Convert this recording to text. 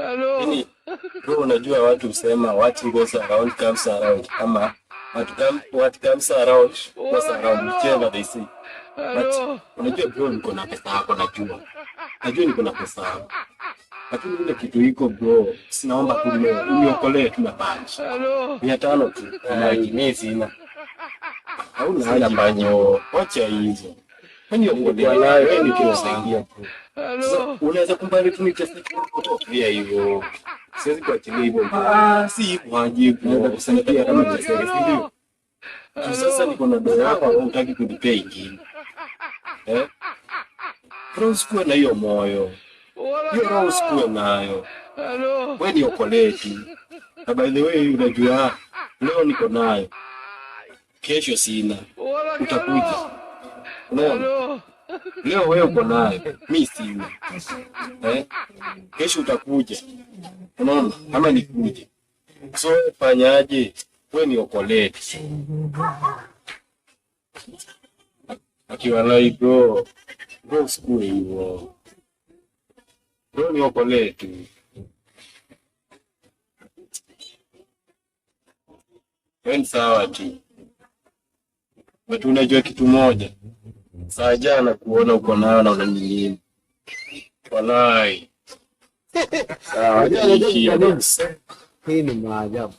Yaani bro, unajua watu husema what goes around comes around, ama what comes around goes around, whichever they say. But unajua bro, niko na pesa yako, najua. Najua niko na pesa yako. Lakini ile kitu iko bro, sinaomba tu leo uniokolee tu na punch. 500 tu. Mimi sina. Hauna Sina haja punch. bro. Wacha hizo. Kwani Nilikuwa nayo, wewe ni nikikusaidia. Sasa unaweza kubali tu niteseke Kuachilia hivyo. Siwezi kuachilia hivyo. Ah, si hivyo aje bro. Naweza kusaidia kama niteseke, si ndio? Juu sasa niko na doo yako ambao hutaki kunipea ingine. Eh? Bro, usikuwe na hiyo moyo. Hiyo roho usikuwe nayo. Wewe niokolee tu. Na by the way, unajua leo niko nayo. Kesho sina. Utakuja. Unaona? Leo wewe uko nayo, mi sina. Eh? Kesho utakuja. Unaona? Ama nikuje. So fanyaje? Wewe niokolee tu. Akiwa like bro, bro usikuwe hivyo. Bro niokolee tu. Wewe ni sawa tu. But unajua kitu moja. Saa jana kuona uko nayo na unaninyima. Walai. Sawa, Niishie basi. Hii ni maajabu.